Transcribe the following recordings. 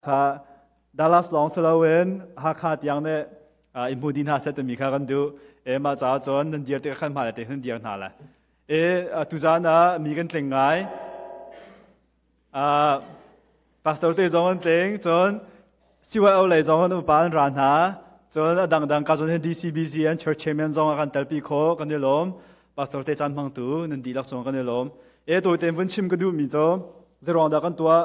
Kha Dallas lawng si loin Hakha tiang nih i hmu dih hna seh timi kha kan duh. E mah caah cun nan dir tikah khan hmailei te nan dir hna lai. E tuzaan ah mi kan tling ngai. Pastor te zong an tling, cun CYO lei zong an upa an ra hna. Cun a dangdang ka zawn hin DCBC an church chairman zong a kan telpi khawh kan i lawm. Pastor te caan hmangtu nan dihlak cung kan i lawm. E tu tein vun chim ka duhmi cu zeiruang dah kan tuah?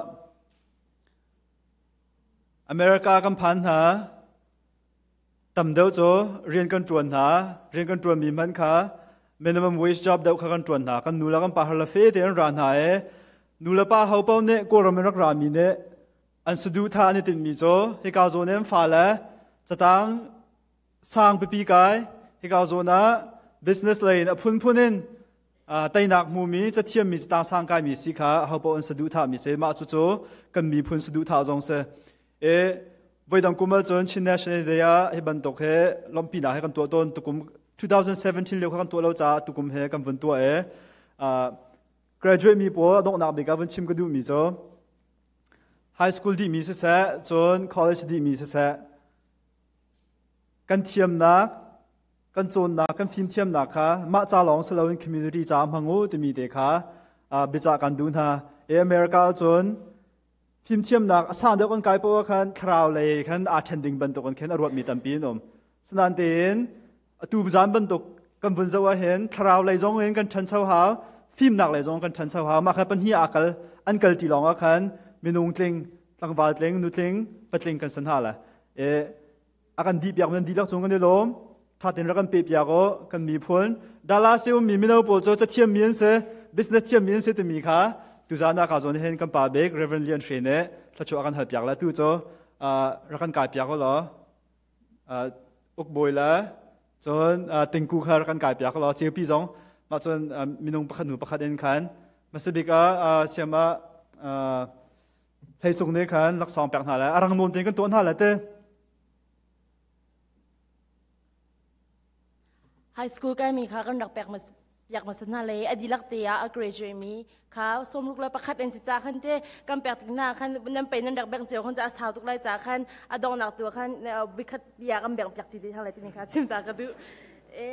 America kan phan hna. Tam deuh cu rian kan ṭuan hna. Rian kan ṭuanmi hmanh kha minimum wage job deuh kha kan ṭuan hna. Kan nu le kan pa har le fe tein an ra hna i nu le pa ho paoh nih Kawlram in rak rami nih an saduhthah an i tinhmi cu hika zawn in fale catang sang pipi kai hika zawn ah business lei in a phunphun in teinak hmumi cathiammi catang sang kaimi si kha hopaoh an saduhthahmi si mah cucu kan miphun saduhthah zong si e voidang kum ahcun Chin National Day ah hi bantuk he lawmhpinak he kan tuah tawn tukum 2017 lio kha kan tuah lo caah tukum he kan vun tuah e graduate mi pawl a donghnak bik ah vun chim ka duhmi cu high school dihmi siseh cun college dihmi siseh kan thiamnak kan cawnnak kan fimthiamnak kha mah ca lawng si loin community ca hmang u timi te kha biacah kan duh hna e America ahcun fimthiamnak a sang deuh kan kai poah khan thlarau lei khan aa ṭhen ding bantuk in khin a ruatmi tampi an um sinain tein atu zan bantuk kan vun zoh ahhin thlarau lei zong in kan ṭhancho hau fimnak lei zong kan ṭhancho hau mah kha pahnih aa kal an kal ti lawng ah khan minung tling tlangval tling nutling patling kan san hna la e a kan dih piak nan dihlak cung kan i lawm thatin rak kan pe piak o kan miphun Dallas i ummi mino pawl cu cathiam mi an si business thiam mi an si timi kha tuzan ah ka zawn hin kan pa bik Reverend Lian Hre nih thluachuah kan hal piak la tu cu rak kan kai piak law ukbawi le cun tingku kha rak kan kai piak law ceupi zong mah cun minung pakhat hnu pakhat in khan hmasabik ah siam ah Theisung nih khan laksawng pek hna lai a rang nawn tein kan tuah hna lai te. High school kai mi kha kan rak pek mas piak mas hna le a dilak te ah a graduate mi kha sawmruk le pakhat an si ca khan te kan pek tik na khan nan pe nan rak beng cio khan ca sau tuk lai ca khan a dongnak tu khan vikhat bia kan beng piak ti te hang lai timi kha chim ta ka duh e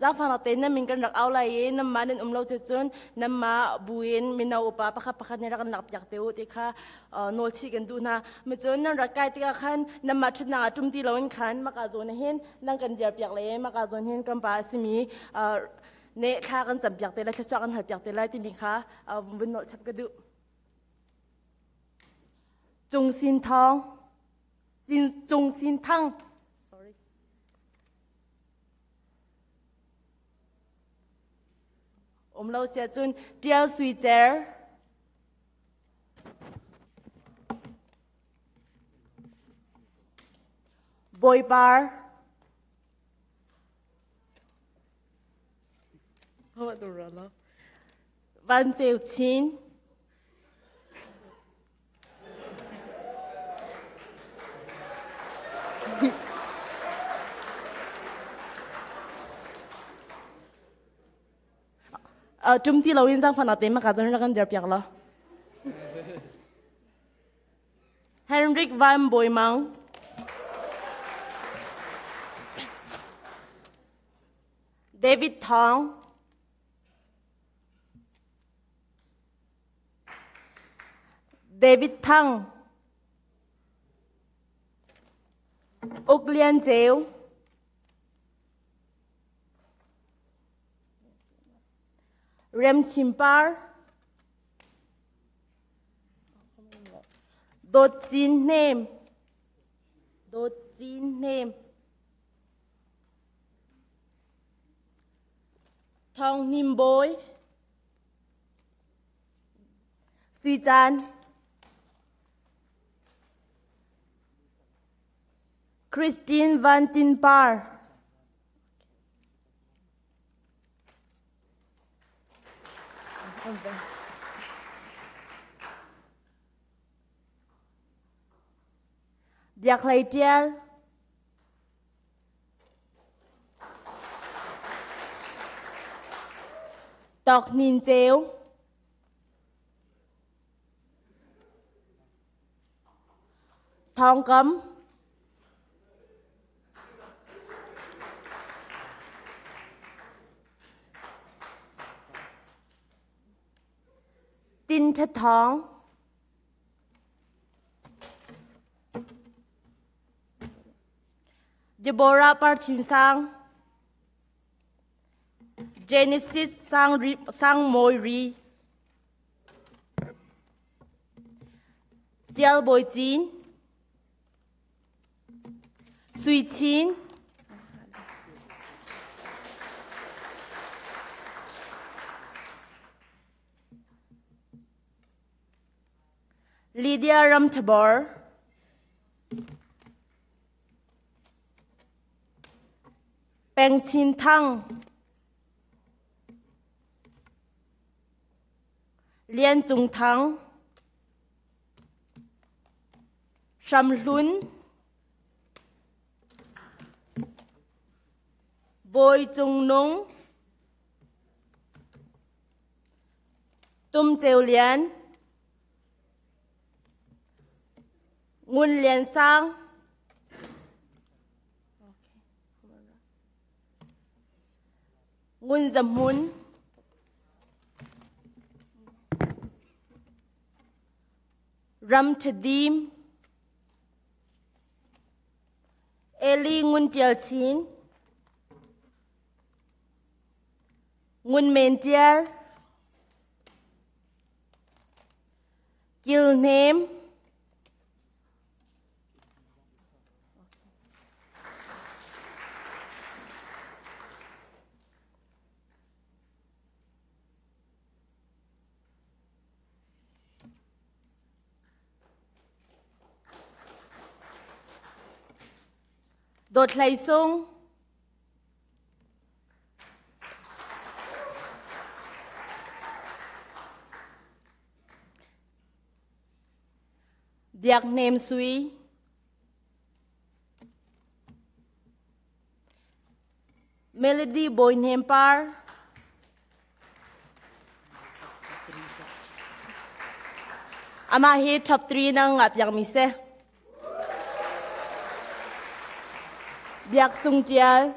Zaangfahnak tein nan min kan rak au lai i nanmah nan um lo cun nanmah buin mino upa pakhat pakhat nih rak kan lakpiak te u ti kha nawlchih kan duh hna. Cun nan rak kai tikah khan nanmah ṭhutnak ah ṭum ti loin khan maka zawn ah hin nan kan dirpiak le maka zawn hin kan pa a simi nih thla kan campiak te lai, thluachuah kan halpiak te lai timi kha vun nawlchap ka duh. Cung Sin Thawng, Cung Sin Thang, sorry. Um lo sia cun Tial Sui Cer. Bawipar. Van Ceu Chin. Tum ti loin zaangfahnak te maka cun rak kan dir piak law. Henrik Van Bawimang. David Thong. David Thang. Uk Lian Ceu. Rem Chim Par. Dawt Cin Hnem. Dawt Cin Hnem. Thawng Hnim Bawi. Sui Caan. Christine Van Tin Par. Biak Hlei Tial. Tawk Hnin Ceu. Thawng Kam. Tin Tha Thawng. Deborah Par Chin Sang. Genesis Sang, Ri, Sang Mawi Ri. Tial Bawi Cin. Sui Chin. Lydia Ramthabor. Peng Chin Thang. Lian Cung Thang. Hram Hlun. Bawi Cung Nung. Tum Ceu Lian. Ngun Lian Sang. Ngun Za Hmun. Ram Thadim. Eli Ngun Tial Chin. Ngun Men Tial. Kil Hnem. Dawt Hlei Sung. Biak Hnem Sui. Melody Bawi Hnem Par. Amah hi top 3 nang ngap yang mi se. Biak Sung Tial.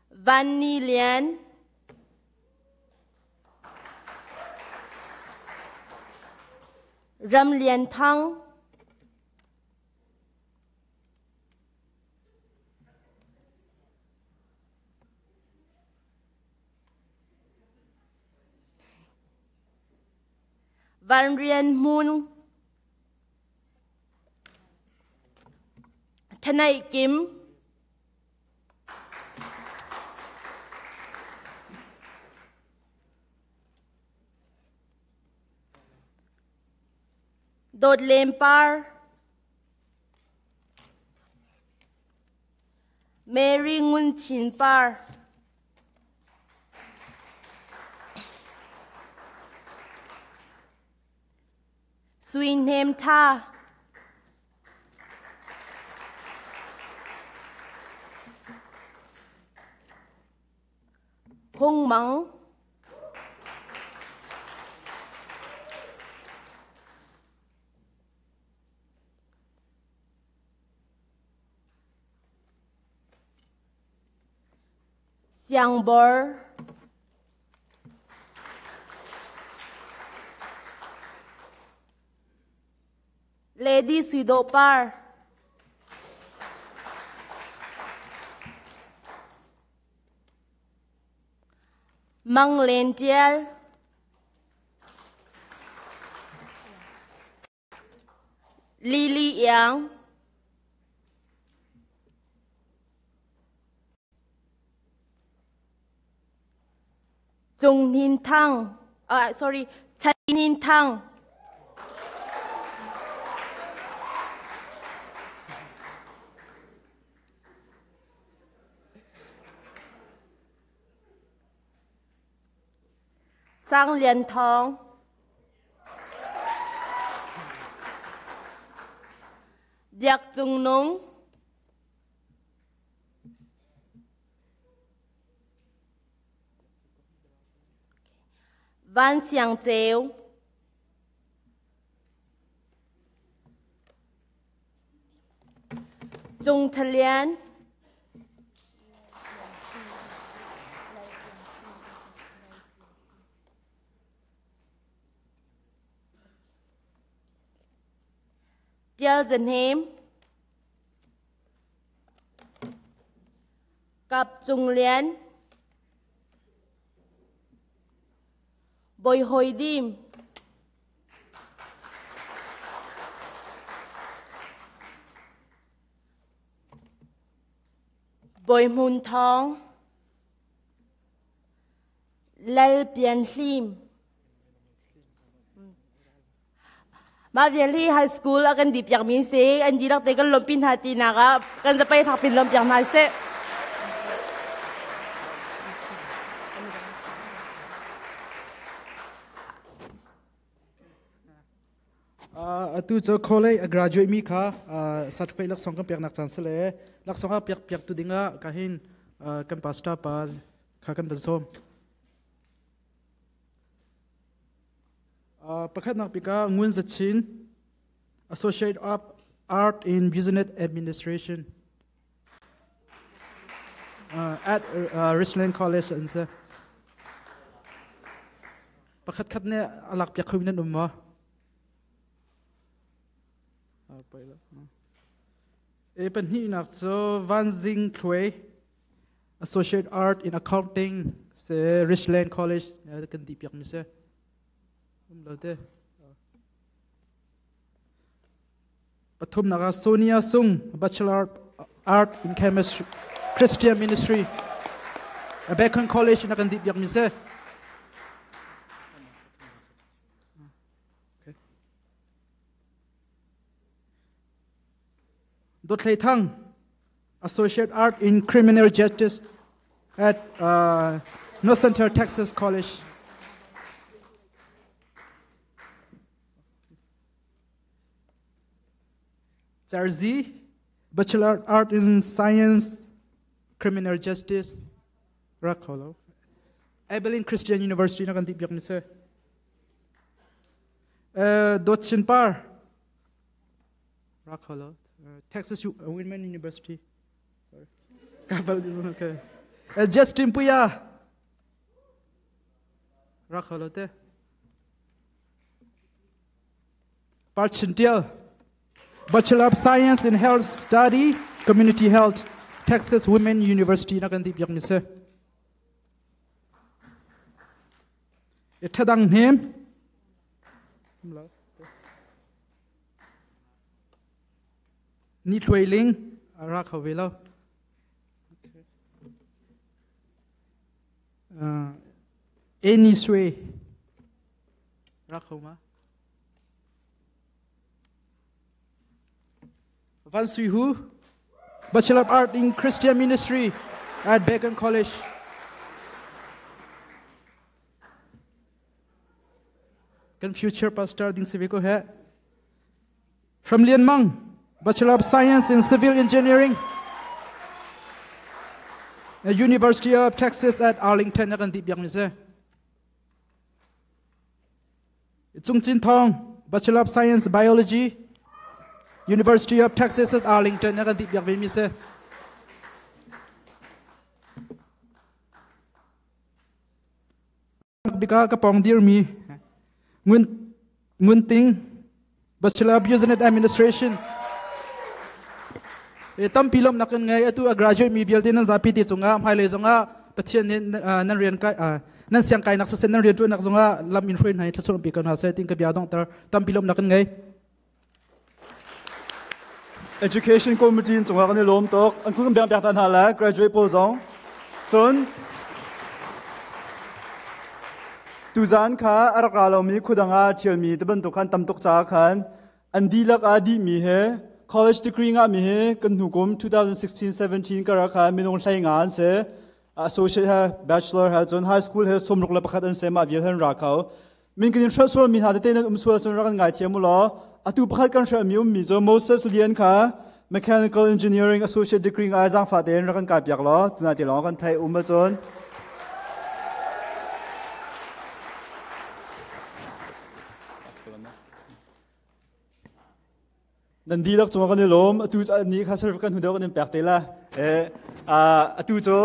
Van Ni Lian. Ram Lian Thang. Van Rian Hmun. Thanai Kim. Dawt Lem Par. Mary Ngun Chin Par. Sui Hnem Tha. Hung Mang. Siang Bor. Lady Sui Dawh Par. Mang Len Tial. Lily Iang. Cung Hnin Thang. Sorry, Chan Hnin Thang. Sang Lian Thawng. Biak Cung Nung. Van Siang Ceu. Cung Tha Lian. Tial Za Hnem. Kap Cung Lian. Bawi Hoi Dim. Bawi Hmun Thawng. Lal Pian Hlim. Mah vial hi high school a kan dih piakmi si. An dihlak te kan lawmhpi hna tinak ah kan zapei thak pin lawmh piak hna sih. Atu cu college a graduate mi kha certificate laksawng kan peknak caan si le laksawng a piak piak tu dingah ka hin kan pastor pa kha kan van sawm. Pakhatnak bik ah Ngun Za Chin, Associate of Art in Business Administration at Richland College an si. Pakhat khat nih a lak piak kho nan um maw? E pahnihnak cu Van Zing Thluai, Associate Art in Accounting se Richland College kan ti piak mi si. Um lo te. Pathumnak ah Sonia Sung, Bachelor Art in Chemistry, Christian Ministry, Bacon College na kan ti piak mi si. Dawt Hlei Thang, Associate Art in Criminal Justice at North Central Texas College. Charzi, Bachelor of Art in Science, Criminal Justice, Rakholo. Abilene Christian University na kan ti biak ni se. Dot Chin Par, Rakholo. Texas Women University. Sorry. Kapal okay. Justin Puya. Rakholo te. Parchintial. Bachelor of Science in Health Study, Community Health, Texas Women University na kan ti biak mi se. Thadang hnem. Ni Thluai Ling a ra kho ve lo. Eni Sui ra kho ma? Van Sui Hu, Bachelor of Art in Christian Ministry at Bacon College. Kan future pastor ding si ve ko he. From Lian Mang, Bachelor of Science in Civil Engineering, University of Texas at Arlington na kan ti biak mi si. Cung Cin Thong, Bachelor of Science Biology, University of Texas at Arlington na kan ti biak ve mi si. Bika ka pong dirmi Ngun Ngun Ting Bachelor of Business Administration e tampi lom nak ngai atu a graduate mi vialte nan zapi te cungah hmailei zongah Pathian nih nan rian kai nan siang kai nak sasen nan rian tuan nak zongah lam in hruai hna thlachuah pi kan ha se ting ka bia dong tar tampi lom nak ngai. Education Committee in cungah kan i lawm tuk. An kun kan biak ta hna le graduate pawl zong. Cun tuzan kha a rak ra lomi khudang ah ṭhialmi te bantuk khan tam tuk caah khan an dihlak ah dihmi he college degree ngahmi he kan hnu kum 2016-17 kar ah khan minung hlei nga an si. Associate he bachelor he cun high school he 61 an si mah vial han ra kho. Min kan in hrelh sual mi hna tete nan um sual sun rak kan ngaithiam u law atu pakhat kan hrelh mi um mi cu Moses Lian kha mechanical engineering associate degree ngai zaangfah tein rak kan kai piak law tuna ti lawng kan theih um ahcun. Nan dihlak cungah kan i lawm. Atu ni kha certificate hnu deuh kan in pek te la. Atu cu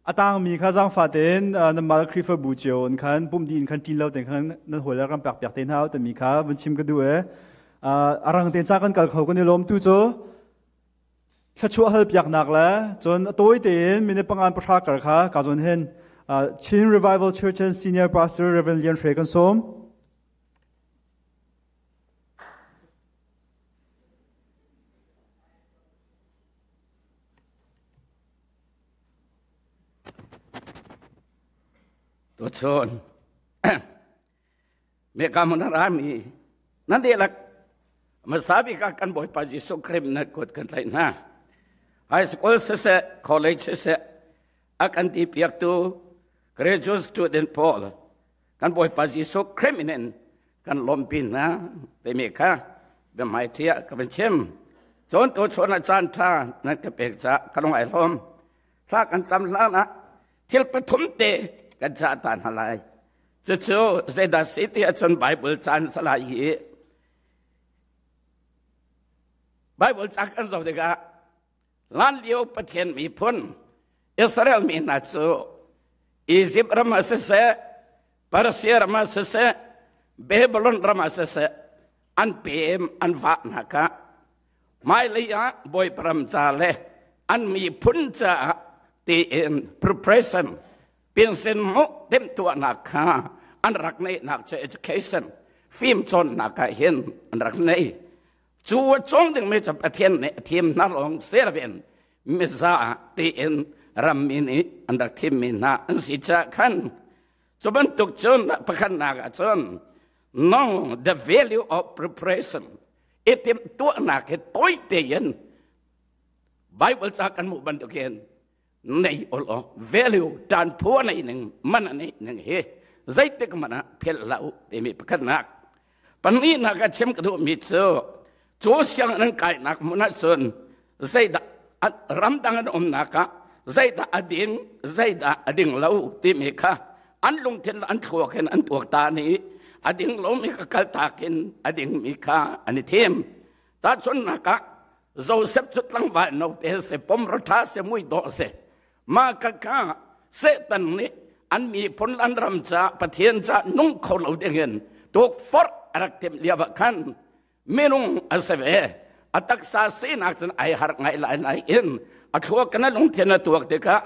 a tangmi kha zaangfah tein nanmah Khrihfabu cio in khan pumh dih in khan ṭin lo tein khan nan hawi le ram pek piak te hna u timi kha vun chim ka duh e. A rang tein ca kan kal kho kan i lawm tu cu thluachuah hal piaknak le cun a tawi tein minute pangan pahra kar kha ka zawn hin Chin Revival Church and Senior Pastor Reverend Lian Hre kan sawm. Tuchun meka mun rami nan dihlak hmasa bik ah kan Bawipa Jesuh Khrih nan kut kan tlaih hna. High school siseh, college siseh, a kan ti piaktu graduate student pawl kan Bawipa Jesuh Khrih min in kan lawmpi hna timi kha biahmaiṭhi ah ka van chim. Cun tuchun ah caan ṭha nan ka pek caah ka lung ai hlawm. Thla kan cam hlan ah thil pathum te kan cah ta hna lai. Cucu zeidah si ti ahcun Bible caan salai hi Bible ca kan zoh tikah hlanlio Pathian miphun Israel mi hna cu Egypt ram ah siseh, Persia ram ah siseh, Babylon ram ah siseh an pem an vah hna kha hmailei ah Bawipa ram ca le an miphun caah tiin preparation pension hmuh timhtuahnak kha an rak neihnak cu education fimcawnnak ah hin an rak nei. Cu a cawng dingmi cu Pathian nih a thim hna lawng si loin miza tiin rammi nih an rak thimmi hna an si caah khan cu bantuk cun pakhatnak ah cun know the value of preparation i timhtuahnak hi tawi tein Bible ca kan hmuh bantukin nei ol aw value tan phu a nei ning man a nei ning hi zeitik man ah phel hlah u timi pakhatnak pahnihnak a chim ka duhmi cu cu sianginn an kainak hmun ah cun zeidah ramdang an umnak ah zeidah a ding zeidah a ding lo timi kha an lungthin an thluak in an tuak ta ni a ding lomi kha kaltak in a dingmi kha an i thim tahchunhnak ah Joseph cu tlangval note se pomra ṭha se mui dawh se mah ka kha Satan nih an miphun an ram ca Pathian ca nung kho lo dingin tukforh a rak timh lio ah khan minung a si ve a taksa sinak cun ai har ngai lai lai in a thluak kana lungthin a tuak tikah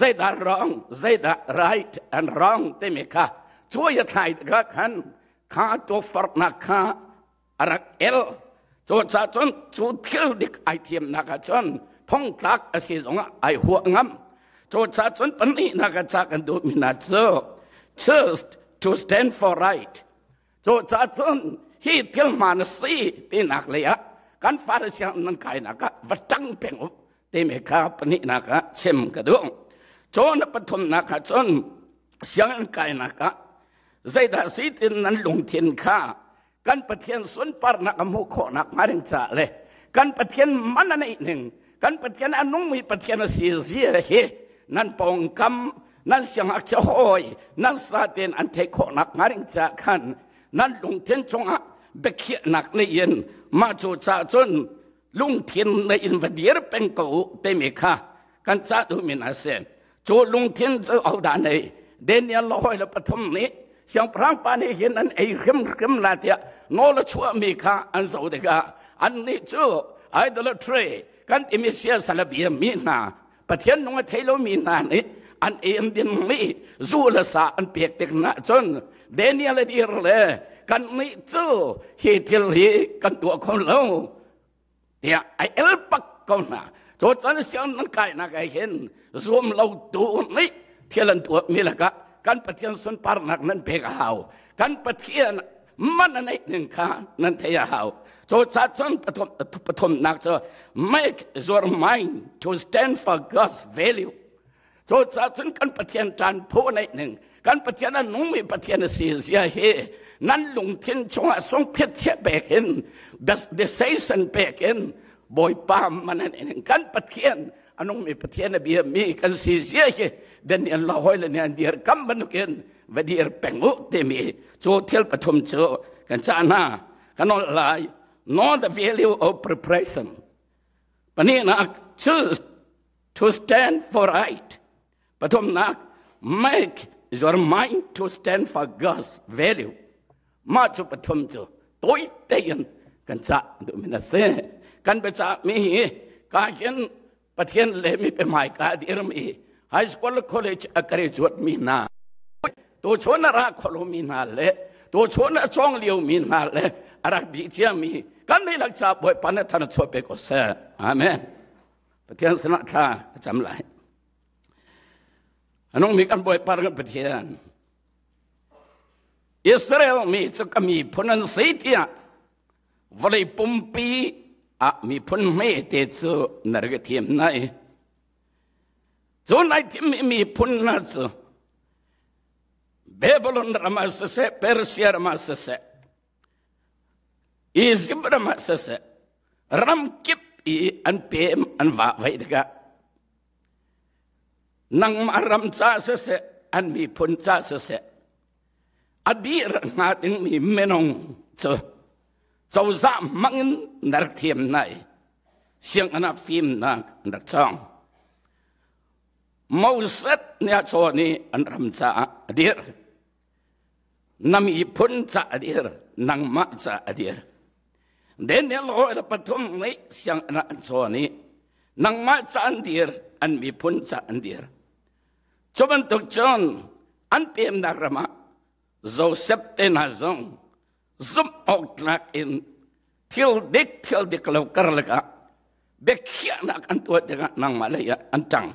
zeidah wrong zeidah right and wrong timi kha cuai a thlai tikah khan kha tukforhnak kha a rak el cucaah cun cu thil dik ai thiamnak ah cun thongtlak a si zongah ai huah ngam cucaah cun pahnihnak ah ca kan duhmi hna cu choose to stand for right cucaah cun hi thil hmaan a si tinak lei ah kan Pharisee nan kainak ah va ṭang peng u timi kha pahnihnak ah chim ka duh cun pathumnak ah cun sianginn kainak ah zeidah si tin nan lungthin kha kan Pathian sunparnak a hmuh khawhnak hnga ding caah le kan Pathian man a neih ning kan Pathian a nungmi Pathian a si zia hi nan pawngkam nan siangngakchia hawi nan saten an theih khawhnak hnga ding caah khan nan lungthin chungah biakhiahnak nei in mah cu caah cun lungthin nei in va dir peng ko u timi kha kan cah duhmi a si Cu lungthin cu hodah nei? Daniel le hawi le pathum nih siangpahrang pa nih hin an ei hrimhrim la tiah nawl a chuahmi kha an zoh tikah annih cu idolatry kan timi siasal a biami hna Pathian nung a thei lomi hna nih an ei an dinmi zu le sa an pek tik hna cun Daniel a dir le kannih cu hi thil hi kan tuah kho lo tiah a el pak ko hna cu cun siang nan kainak ah hin zum lo tu nih thil an tuah mi lakah kan Pathian sunparnak nan pek a hau kan Pathian man a neih ning kha nan thei a hau cu ca cun pathumnak cu make your mind to stand for God's value cu ca cun kan Pathian ṭan phu neih ning kan Pathian a nungmi Pathian a si zia hi nan lungthin chungah sungphiat chiah pek in decision pek in Bawipa man an kan Pathian Anung mi Pathian a bia mi kan si zia hi Daniel la hoi le ne an dir kam banukin va dir peng u timi cu thil pathum cu kan ca hna kan ol lai. Know the value of preparation. Pahnihnak, choose to stand for right. Pathumnak, make your mind to stand for God's value. Mah cu pathum cu tawi tein kan cah duhmi a si. Kan biacah mi hi ka hin Pathian le mi pe hmai ka dirmi high school college a graduate mi hna tu chun a ra kholo mi hna le tu chun a cawng lio mi hna le a rak dih cia mi kan dihlak ca Bawipa na than chuah pe ko seh. Amen. Pathian sinah thla ka cam lai. Anung mi kan Bawipa kan Pathian. Israel mi cu ka miphun an si tiah vawlei pumpi ah miphun hmete cu na rak i thim hna i cu nai thimmi miphun hna cu Babylon ram ah siseh, Persia ram ah siseh, Egypt ram ah siseh, ram kip i an pem an vah vai tikah nangmah ram ca siseh, an miphun ca siseh, a dir hnga dingmi minung cu cozah hmangin na rak thiam hna i sianginn ah fimnak an rak cawng. Moses nih a cawn i an ram caah a dir. Na miphun caah a dir, nangmah caah a dir. Daniel hawi le pathum nih sianginn ah an cawn i nangmah caah an dir, an miphun caah an dir. Cu bantuk cun an pemnak ram ah Joseph te hna zong zumh awk tlak in thil dik thil dik lo karlak ah biakhiahnak an tuah tikah nangmah lei ah an ṭang.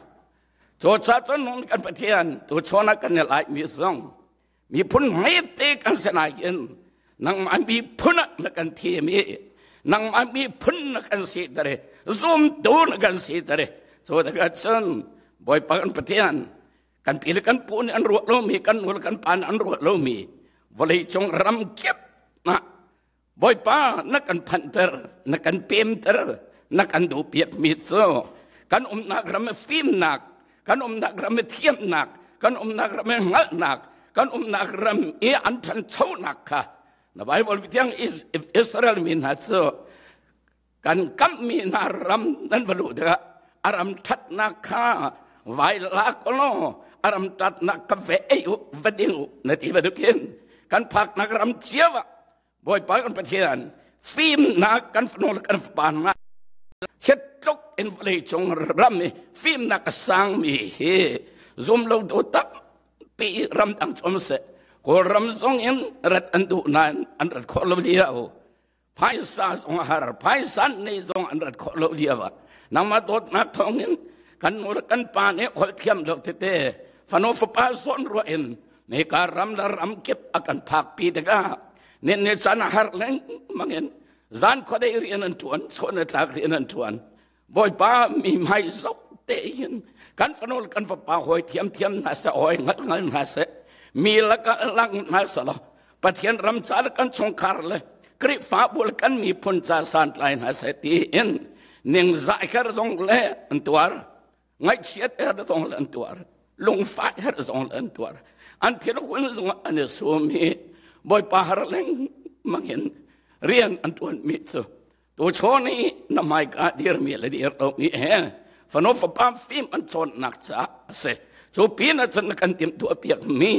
Cu ca cun nung kan Pathian tu chawn ah kan i lai mi zong miphun hmete kan si nain nangmah miphun ah na kan thim i nangmah miphun na kan siter i zumtu na kan siter i cu tikah cun Bawipa kan Pathian kan pi le kan pu nih an ruah lomi kan nu le kan pa nih an ruah lomi vawlei cung ram kip ah Bawipa na kan phanhter na kan pemter na kan duhpiakmi cu kan umnak ram i fimnak kan umnak ram i thiamnak kan umnak ram i hngalhnak kan umnak ram i an ṭhanchonak kha na Bible tiang Israel mi hna cu kan kamhmi hna ram nan va luh tikah a ram ṭhatnak kha vai lak law a ram ṭhatnak ka ve ei u va ding u na ti bantukin kan phaknak ram cio ah Bawipa kan Pathian fimnak kan fanu le kan fapa hna hitluk in vawlei cung ram i fimnak a sangmi hi zum lo tu tampi ramdang cu um seh Kawlram zong in rat an duh nain an rat khawh lo lio phaisa zong a har phaisa nei zong an rat khawh lo lio ah nangmah dawtnak thawngin kan nu le kan pa nih holh thiam lo tete fanu fapa zawn ruah in meka ram le ram kip a kan phakpi tikah ne ne caan a har lengmang in zan khuadei rian an ṭuan chawhna tlak rian an ṭuan Bawipa mi hmai zoh te hin kan fanu le kan fapa hawi thiamthiam hna seh hawi ngal ngal hna seh mi lakah lang hna selaw Pathian ram ca le kan chungkhar le Khrihfabu le kan miphun ca santlai hna seh tiin ningzah her zong le an tuar ngaihchiat her zong le an tuar lungfah her zong le an tuar an thil hun zong an i sum i Bawipa har lengmang in rian an tuan mi cu Tu chawn i na hmaika dirmi le dir lomi he fanu fapa fim an cawnnak caah a si. Cu pin ah cun kan timhtuah piakmi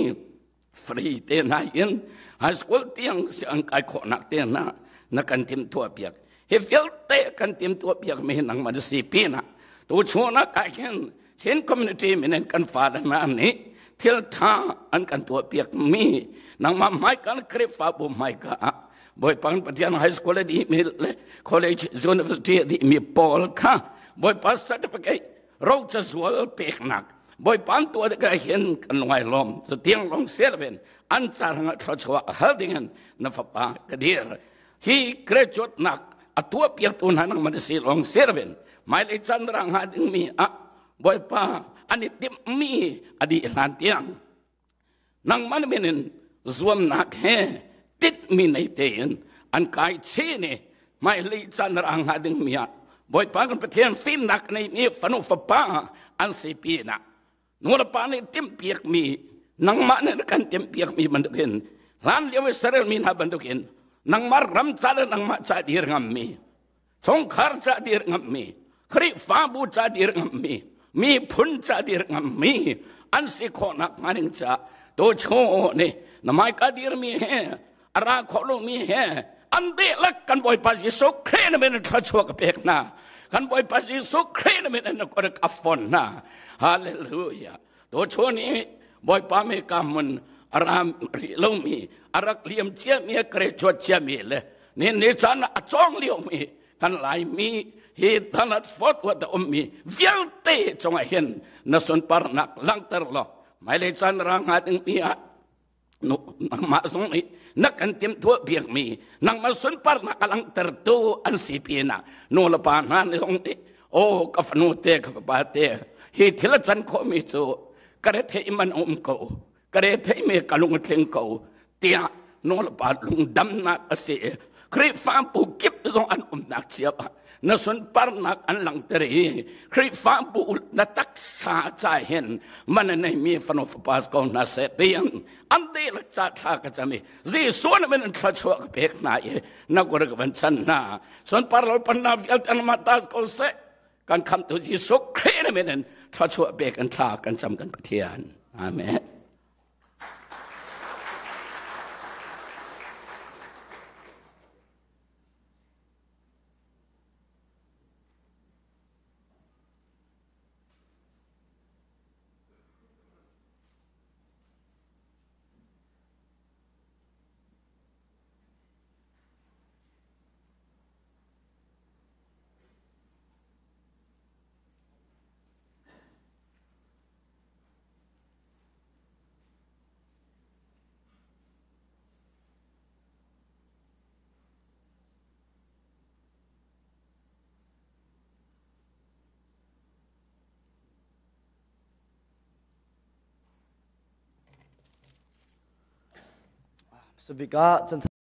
free te hna in high school tiang si an kai khawhnak te hna na kan timhtuah piak. Hi vialte kan timhtuah piakmi hi nangmah na si pin ah tu chun ah kai hin Chin community min in kan fale hna nih thil ṭha an kan tuah piakmi nangmah hmaika le Khrihfabu hmaika ah Bawipa Pathian high school a dihmi le college university a dihmi pawl kha Bawipa certificate ro cazual peknak Bawipa an tuah tikah hin kan lungai lawm cu tiang lawng siloin an carang ah thluachuah hal dingin na fapa ka dir hi graduate nak a tuah piaktu hna nang man si lawng siloin hmailei caan rang hnga dingmi ah Bawipa an i timhmi a dih hlan tiang nangmah min in zuamnak he titmi nei tein an kai chin i hmailei caan rang hnga dingmi ah. Bawipa kan Pathian fimnak nei mi fanu fapa an si pinah nulepa nih timhpiakmi nangmah nih na kan timhpiakmi bantukin hlan lio Israel mi hna bantukin nangmah ram ca le nangmah ca dir ngammi chungkhar ca dir ngammi Khrihfabu ca dir ngammi miphun ca dir ngammi an si khawhnak hnga ding ca tu chung nih na hmaika dirmi he a ra khawh lomi he an dihlak kan Bawipa Jesuh Khrih na min in thluachuah ka pek hna. Kan Bawipa Jesuh Khrih na min in na kut ka fon hna. Hallelujah. To chun i Bawipa mi ka mun a ram rih lomi a rak liam ciami a graduate ciami le ni ni caan a cawng liomi kan Laimi hi danat fort wa da ummi vialte cungah hin na sunparnak langhter law hmailei caan ra hnga ding mi ah nangmah zong nih na kan timhtuah biakmi nangmah sunparnak a langhtertu an si pinah nu le pa hna nih zong nih aw ka fanu te ka fapa te hi thil a can khawhmi cu ka rethei man a um ko ka rethei mi ka lung a tling ko tiah nu le pa lungdamnak a si Khrihfabu kip zong an umnak cio ah na sunparnak an langhter i Khrihfabu na taksa ca hin man a neimi fanu fapa ko hna seh tiang an dihlak ca thla ka cam i Jesuh na min in thluachuah ka pek hna i na kut ka van chan hna sunpar lo panna vialte an mah ta ko seh kan khamtu Jesuh Khrih na min in thluachuah pek an thla kan cam kan Pathian amen. Sabika chan.